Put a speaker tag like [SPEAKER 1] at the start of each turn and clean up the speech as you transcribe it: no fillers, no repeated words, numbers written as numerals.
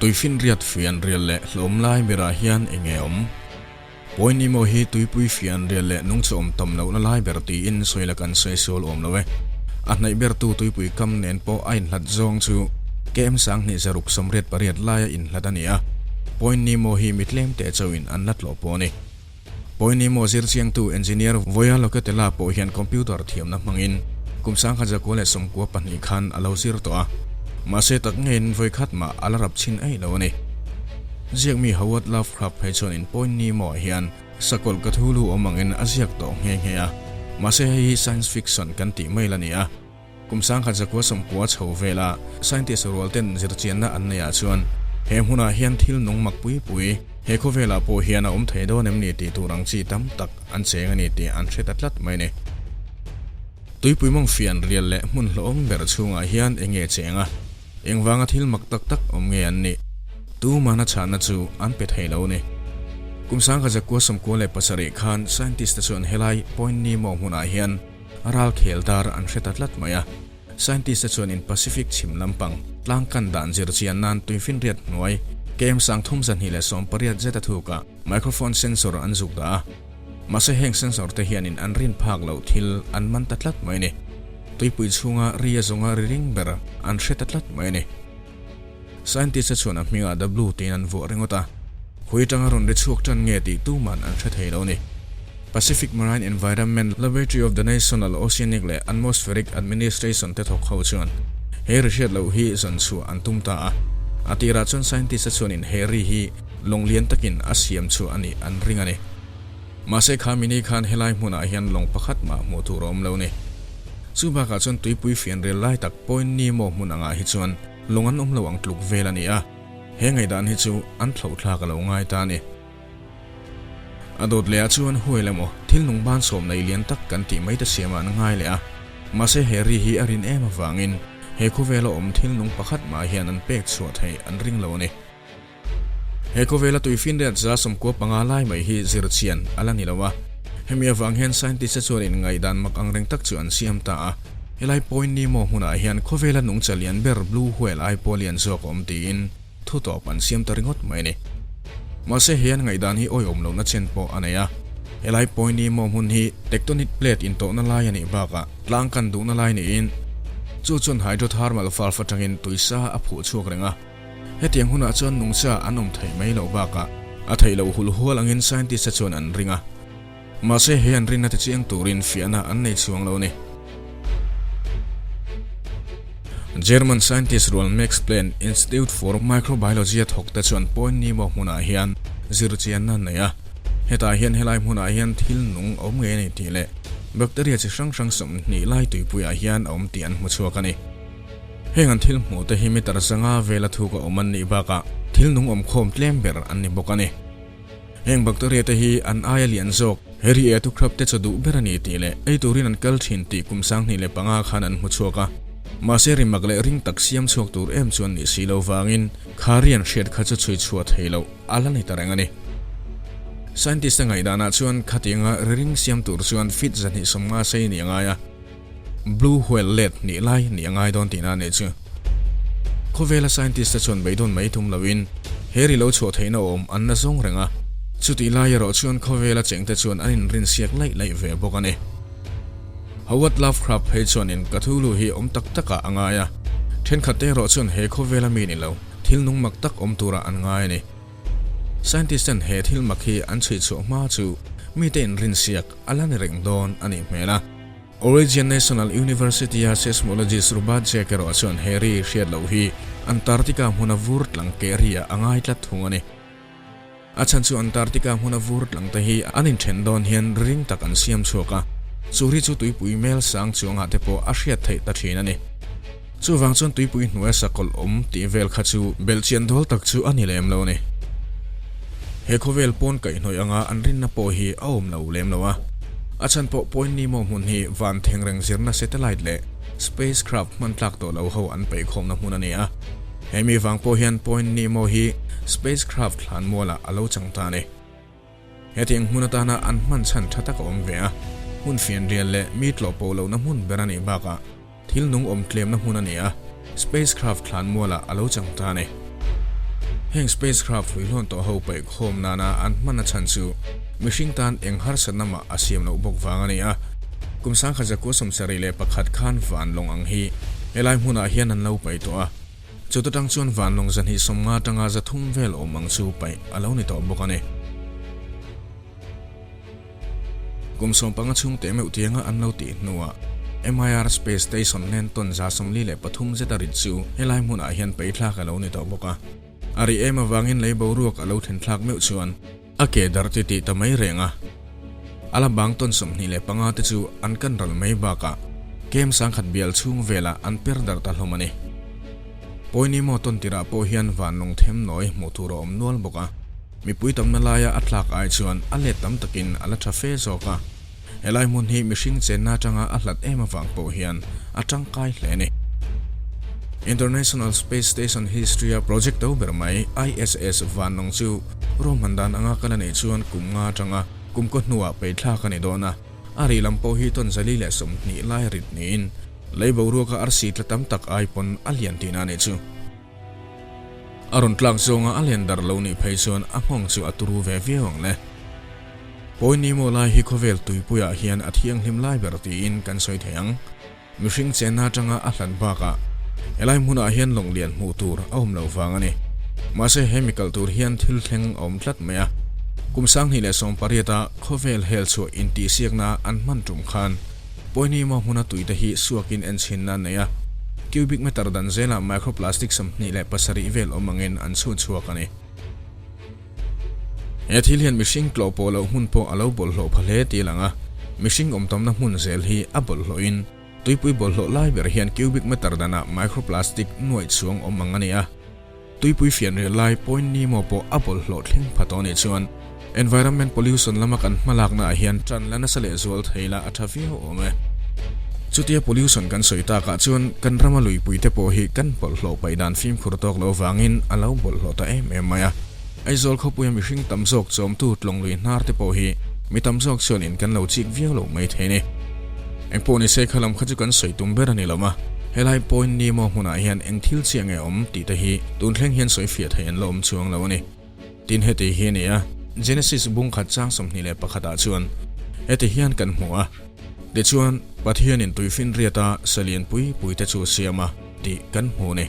[SPEAKER 1] Tuifinriat fianrial leh hlawm lai berah hian eng nge awm? Point Nemo hi tuipui fianrial leh nungchawm tam lohna lai ber tiin sawi la kan sawi sual awm lo e. A hnaih bertu tuipui kam nen pawh a inhlat zawng chu KM 2688 laia inhlat a ni a, Point Nemo hi mi tlem teh chauhin an la tlawh pawh a ni. Point Nemo zirchiangtu Engineer Voya Loketela pawh hian computer thiamna hmangin kum 1992 khan a lo zir tawh a, mahse tak ngeiin vawikhat mah a la rap chhin eih lo a ni. Ziakmi Howard Lovecraft phei chuanin Point Nemo-ah hian sakawlh Cthulhu awm angin a ziak tawh nghe nghe a, mahse hei hi science fiction kan tih mai la ni a. Kum 1990 chho vela scientist rual ten zirchianna an neih ah chuan he hmunah hian thil nung mak pui pui he khawvelah pawh hian a awm thei dawn em ni tih tur ang chi tam tak an cheng a ni tih an hre ta tlat mai a ni. Tuipui mawng fian rial leh hmun hlawhawm ber chhungah hian eng nge cheng a, engvanga thil mak tak tak awm nge an nih? Tumahna chhahna chu an pe thei lo a ni. Kum 1997 khan scientist te chuan helai Point Nemo hmunah hian A ral khel dar an hre ta tlat mai a. Scientist te chuan in Pacific chhim lampang tlang kan dan zir chian nan tuifinriat hnuai KM 3218 zet a thuk ah microphone sensor an zuk dah a. Mahse heng sensor te hian in an rin phak loh thil an man ta tlat mai a ni. Tuipui chhunga ri a zawnga ri ring ber an hre ta tlat mai a ni. Scientist te chuan a hmingah W tiin an vuah ringawt a, khawi atanga rawn ri chhuak tan nge tih tuman an hre thei lo a ni. Pacific Marine Environment Laboratory of the National Oceanic leh Atmospheric Administration te thawk ho chuan he ri hriat loh hi zawn chhuah an tum ta a. A tirah chuan scientist te chuanin he ri hi lawng lian takin a siam chhuah a nih an ring a ni. Mahse kha mini khan helai hmunah hian lawng pakhat mah hmuh tur a awm lo a ni. Chu bakah chuan tuipui fianrial lai tak Point Nemo hmun angah hi chuan Lawng an awm lo ang tluk vel a ni a, he ngaihdan hi chu an thlauh thlak a lo ngai ta a ni. A dawt leh ah chuan huai emaw thil nung ban sawm nei lian tak kan tih mai te siamah an ngai leh a, mahse he ri hi a rin em avangin he khawvela awm thil nung pakhat mah hian an pek chhuah theih an ring lo a ni. He khawvela tuifinriat 95 lai mai hi zir chian a la ni lo a, hemi avang hian scientist te chuanin ngaihdan mak ang reng tak chu an siam ta a. Helai Point Nemo hmunah hian khawvela nungcha lian ber Blue Whale ai pawh lian zawk a awm tiin thu tawp an siam ta ringawt mai a ni. Mahse he an ngaihdan hi awihawm lohna chen pawh a nei a. Helai Point Nemo hmun hi tectonic plate intawhna lai a nih bakah tlang kan duhna lai niin chu chuan hydrothermal valve atangin tuisa a phuh chhuak reng a. Hetiang hunah chuan nungcha an awm theih mai loh bakah a theih loh hul hual angin scientist te chuan an ring a. Mahse he an rinna ti chiang turin fiahna an nei chhuang lo a ni. German scientist rual Max Planck Institute for Microbiology a thawk te chuan Point Nemo hmunah hian zirchianna an nei a. Hetah hian helai hmunah hian thil nung a awm ngei a ni tih leh bacteria chi hrang hrang 20 lai tuipuiah hian a awm tih an hmu chhuak a ni. Heng an thil hmuh te hi meter zanga vela thuk a awm an nih bakah thil nung awm khawm tlem ber an ni bawk a ni. Heng bacteria te hi an aia lian zawk, heri e thukrap te chaw duh ber a ni tih leh ei turin an kal thin tih kum 2005 khan an hmu chhuak a. Mahse rimak leh ring tak siam chhuak tur em chu an nih si lo vangin kha ri an hriat kha chu chhui chhuah thei loh a la ni ta reng a ni. Scientist te ngaihdanah chuan khatianga ri ring siam tur chuan feet 250 sei nih a ngai a. Blue whale let nih lai nih a ngai dawn tihna a nih chu. Khawvela scientist te chuan beidawn mai tum loin he ri lo chhuah theihna awm an la zawng reng a. Chutih lai erawh chuan khawvela chengte chuan an inrinsiak laih laih ve bawk a ni. Howard Lovecraft phei chuanin Cthulhu hi awm tak takah a ngai a, thenkhat te erawh chuan he khawvela mi ni lo thil nung mak tak awm turah an ngai a ni. Scientist ten he thil mak hi an chhuih chhuah hma chu mite inrinsiak a la ni reng dawn a nih hmel a. Oregon National University-a seismologist Robert Jack erawh chuan he ri hriat loh hi Antarctica hmuna vur tlang keh ri-ah a ngai tlat thung a ni. A chhan chu Antarctica hmuna vur tlang te hi an inthen dawn hian ring tak an siam chhuak a, chu ri chu tuipui mel sang chuangah te pawh a hriat theih ta thin a ni. Chuvang chuan tuipui hnuaia sakawlh awm tih vel kha chu belhchian dawl tak chu a ni lem lo a ni. He khawvel pawn kaihhnawih anga an rinna pawh hi a awm lo lem lo a. A chhan pawh Point Nemo hmun hi van thengreng zirna satellite leh spacecraft hman tlak tawh lo ho an peihkhawmna hmun a ni a. Hemi vang pawh hian Point Nemo hi spacecraft thlan mualah a lo chang ta a ni. Hetiang hmun atana an hman chhan tha tak a awm ve a, hmun fianrial leh mi tlawh pawh lohna hmun ber a nih bakah thil nung awm tlemna hmun a ni a, spacecraft thlan mualah a lo chang ta a ni. Heng spacecraft hluihlawn tawh ho paih khawm nana an hman a chhan chu mihring tan eng harsatna mah a siam loh bawk vang a ni a. Kum 1971 khan van lawng ang hi helai hmunah hian an lo paih tawh a. Chuta tang chuan van lawng 250 atanga 300 vel awm ang chu paih a lo ni tawh bawk a ni. Kum 15 chhung teh meuh tianga an lo tih hnuah MIR Space Station nen tawn 143 zet a rit chu helai hmunah hian peithlak a lo ni tawh bawk a. A ri em avangin lei boruak a lo thlen thlak meuh chuan a ke dar ti tih ta mai reng a. A la bang tawn 25 te chu an kan ral mai bakah kem 1000 bial chhung velah an per darh ta hlawm a ni. Pawinimo tawn tirah pawh hian vanlawng them nawi hmuh tur a awm nual bawk a. Mipui tamna laia a tlak ai chuan a let tam takin a la tha fe zawk a, helai hmun hi mihring chenna atanga a hlat em avang pawh hian a tangkai hle a ni. International Space Station history-a project to ber mai ISS vanlawng chu ruahman dan anga kal a nih chuan kum nga atanga kum kaw hnuah peithlak a ni dawn a, a rih lam pawh hi tawn 420 lai rit niin lei boruaka arsi tla tam tak ai pawn a lian tihna a nih chu. A rawn tlak zawnga a len dar lo nih phei chuan a nghawng chu a turu ve viau ang le. Pawi ni maw lai hi khawvel tuipuiah hian a thianghlim lai ber tiin kan sawi thei ang. Mihring chenna atanga a hlan bakah helai hmunah hian lawng lian hmuh tur a awm loh vang a ni. Mahse he mi kalh tur hian thil thleng a awm tlat mai a. Kum 2018 a khawvel hel chhuah intihsiakna an hman tum khan Pawi ni maw hmuna tuite hi suakin enchhinna a nei a, cubic meter dan zelah microplastic 27 vel awm angin an chhut chhuak a ni. He thil hian mihring tlawh pawh loh hmun pawh a lo bawlhhlawh pha hle tih a lang a, mihring awm tamna hmun zel hi a bawlhhlawhin tuipui bawlhhlawh lai ber hian cubic meter danah microplastic nuaih chhuang awm ang a ni a. Tuipui fianrial lai Point Nemo pawh a bawlhhlawh thleng pha tawh anih chuan environment pollution lama kan hmalakna ah hian tan la nasa lehzual thei la a tha viau awm e. Chutia pollution kan sawi takah chuan kan rama luipui te pawh hi kan bawlhhlawh paih dan fimkhur tawk lo vangin a lo bawlhhlawh ta em em mai a. Aizawl khawpuia mihring tam zawk chawmtu tlawng lui hnar te pawh hi mi tam zawk chuanin kan lo chik viau lo mai thei a ni. Engpawh ni se kha lam kha chu kan sawi tum ber a ni lo ma, helai Point Nemo hmunah hian eng thil chiah nge awm tih te hi tun thleng hian sawi fiah thei an la awm chuang lo a ni. Tin heti hi a ni a, Genesis bung khat chang 21 ah chuan heti hian kan hmu a, tichuan Pathianin tuifinriata salian pui pui te chu a siam a tih kan hmu a ni.